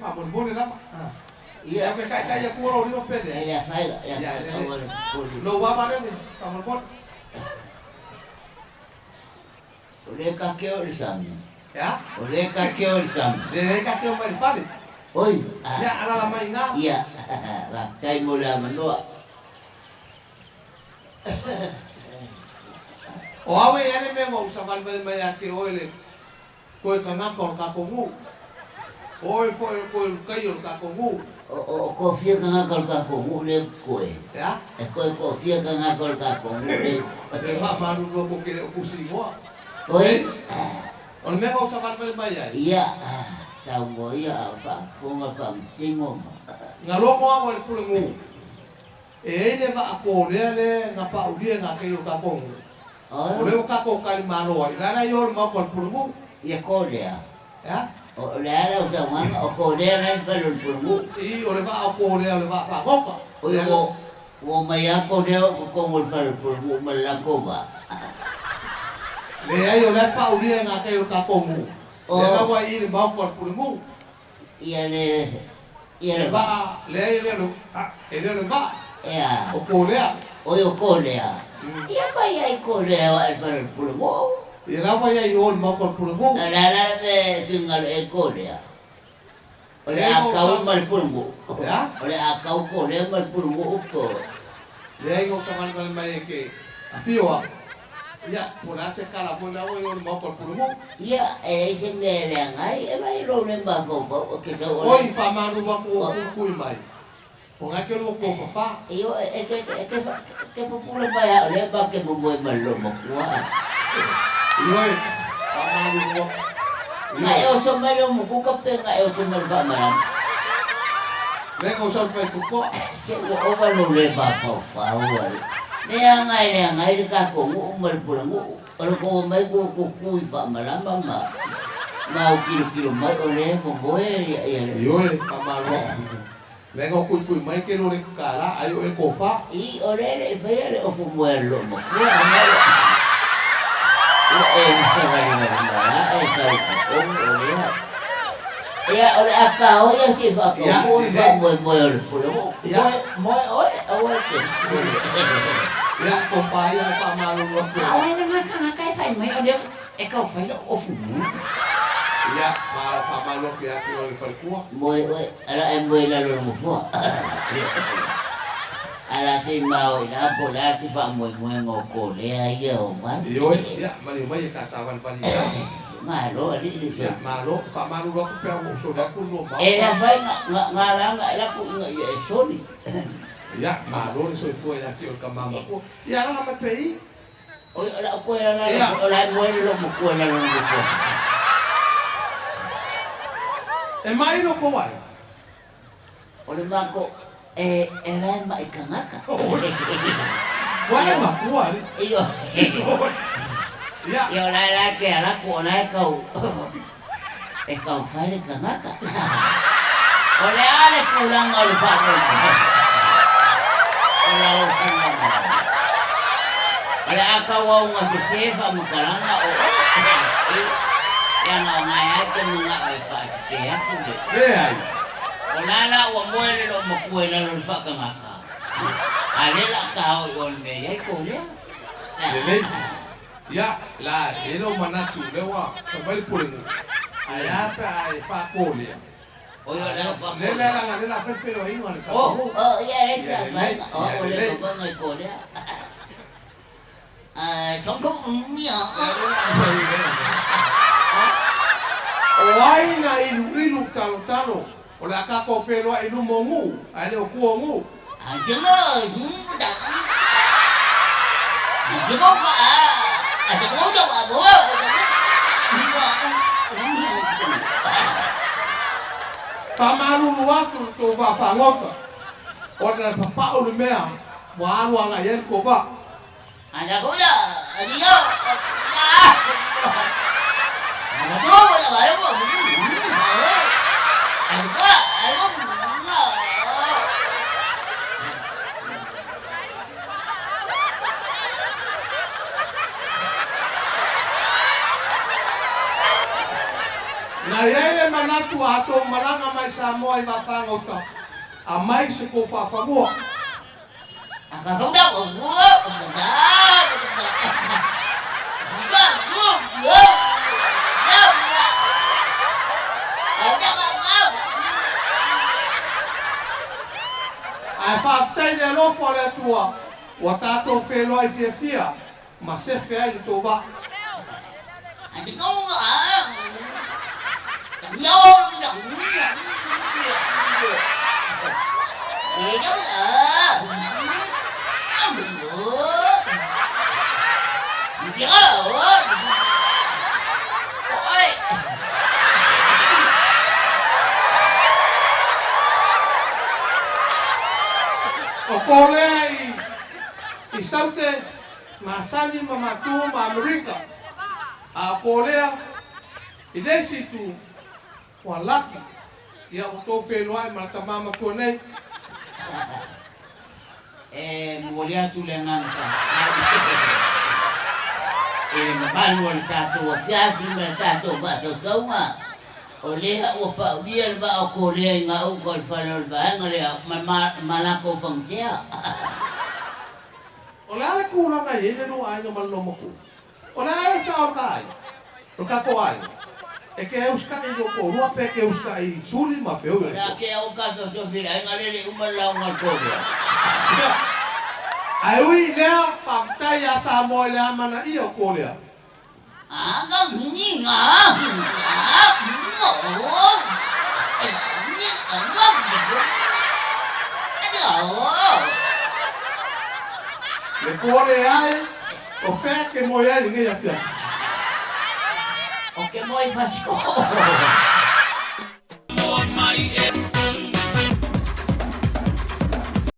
Faamolemole lava. Ia, ou te taitai atua lou lima pe leai. E le afaina, e Ia, afaina lelei. aua le popole. Lou ava lele, faamolemole. O lea e kakeo i le sami. E a? O lea e kakeo i le sami. Lelei kakeo mai le fale. Oi, a. Ia, alaala mai i ina. Ia, faafetai mo le avanoa. O au e i ai le mea ua ou savalivali mai ia te oe le Koe tagata o le tatou nuu. O oe foi o le koe Lukaia o le tatou nuu. O toafia tagata o le tatou nuu lea e koe? E a? E koe toafia tagata o le tatou nuu lea e koe? E faamalulu atu ou te le o tusi igoa. Oi? O le mea na ou savalivali mai ai. Ia, saunoa ia a o faafofoga le Faamasino ma. Na logo au e le Pulenuu e ai le vaa kolea le na paulia e gatei o le tatou nuu. O lea ua tatou tali malo ai, o le a la i o le maota o le Pulenuu? Ia kolea. E a? O le a lau saunoaga, o kolea la e le fale o le Pulenuu? I, o le vaa o kolea o le vaa fagota. Oi, ua omai lava kolea o totonu o le fale o le Pulenuu ma le latou vaa. Leai, o la e paulia e gatei o le tatou nuu. Lea la ua i i le maota o le Pulenuu. Ia le ia Le le vaa, leai e le o le, e le o le vaa. E a? O kolea. Oi o kolea. Ia fai ai kolea o ae fale o le Pulenuu. Ia la ua iai i o le maota o le Pulenuu. O le a la le mea e finagalo i ai kolea? O le Leai a na kau ou ma le Pulenuu. E a? O le a kau kolea ma le Pulenuu po o. Leai na ou savalivali mai e te afio au. Ia, po o le a se tala foi la ua i o le maota o le Pulenuu. Ia, e leai se mea e leaga ai, e vaai lou le mafaufau, e te sau o le. Oi, faamalulu atu ua kuikui mai, o na e te lua tofafa. Ioe, e te, e te, e te pupula mai lava o lea ma te momoe ma le loomatua. Ioe, faamalulu atu. Na e Ioe. oso mai le umukuka pe na e oso mai le faamalama? Lea na ou sau i le faitotoa. Se ua ova lou le mafaufau ai. Leaga e leaga ai le tatou nuu ma le pulenuu. O le tou omai tou tutu i faamalama ma ma au tilotilo mai o lea e momoe ia ia le. Ioe, faamalo atu. Leaga o kuikui mai ke lo le kala ai o e kofa. I, o lea e le i faia le ofu moe a le loomatua ona ua ua e savalivali mai lava e sau i totonu o lea. Ia, o le a kao ia si Ia, faataunuu le lelei. faamoemoe o le pulenuu. Ia. Moe, moe oe, aua e te pule. Ia, tofa ia e faamalulu atu e. A o ai lena kanaka e fai mai o lea e kau fai lou ofu moe. Ia, ma faamalulu atu ia te oe le faletua. Moe oe, ala e moe i lalo o le nofoa. Ala se i mao i ina po o le a se faamoemoega o kolea ia o mai. Ioe, ia, maliu mai e ta savalivali i ina. Malo alii le Ia, soifua. malo, faamalulu atu pe a ua ou soli atu le lua E maota. afa ai nga nga la ga e lako ina ia e soli. Ia, malo le soifua ia te oe le tama matua. Ia, alaala mai pea i i. Oi, o le a ou toe lala Ia. o la e moe le loomatua i lalo o le nofoa. E mai lo kou aiga. O le mako e e la e ma'i tagata. Ua e matua alii. Ioe. Ia. Ia o la e la e te alako o la e kau e kau fai le tagata. O le a le tulaga o le faamoemoe o lau finagalo? O le a tau auga sesē faamatalaga o oe. Leaga o gae lava e te mana'o e faasesē atu le. Leai. O la la ua moe le loomatua i lalo o le faatagata, a o lea o le a tao'i o le mea i ai kou lea. Lelei. Ia, la e i ai lou manatu, lea ua fai mai le pulenuu, ae a pe a e faakolea? Oi o le a Lea faakolea. lea leaga lea o le a fai le feiloaiga o le tatou nuu. Oh, ia e leai se Ia lelei, afaina, o ia au ua le lelei. mafai ona e kolea. Chongkong ya. Lea o le a fai lea. O ai na iluilu talotalo, o le a tatou feiloai i luma o nuu, ae le o tua o nuu. Faamalulu atu i le tou vaafagota, ona e papa'u le mea ua alu agai ai le tou vaa. Na i ai le manatu. manatu a tou malaga mai Samoa i vaafagauta, aumai se tou faafanua. Ae faafetai i le alofa o le Atua ua tatou feiloai fiafia ma sefe ai le tou vaa. O Kolea i Saute masani ma matua ma Amerika, a o Kolea i le isi itu ua laki, ia ua tou feiloai ma le tama matua nei. E momoli atu le agaga faafetai i le mamalu o le tatou afiafi ma le tatou faasausauga. O lea ua paulia le vaa o Kolea i gauta o le fale o le vaega lea ma latou fagasea. O le a le tulaga e i ai le lua aiga ma le loomatua? O le a le sao o le ta aiga, o le tatou aiga, e te usitai i lou toalua pe e te usitai i Suli ma Feoi o le toa? O le a ke au tatou sofi i le aiga lele uma le lauga a le Kolea. Ia. Ae ui i lea, faafetai ia Samoa i le amanaia o Kolea. Le Kolea e, o fea e te moe ai i lenei afiafi? Ou te moe i Fasitoo.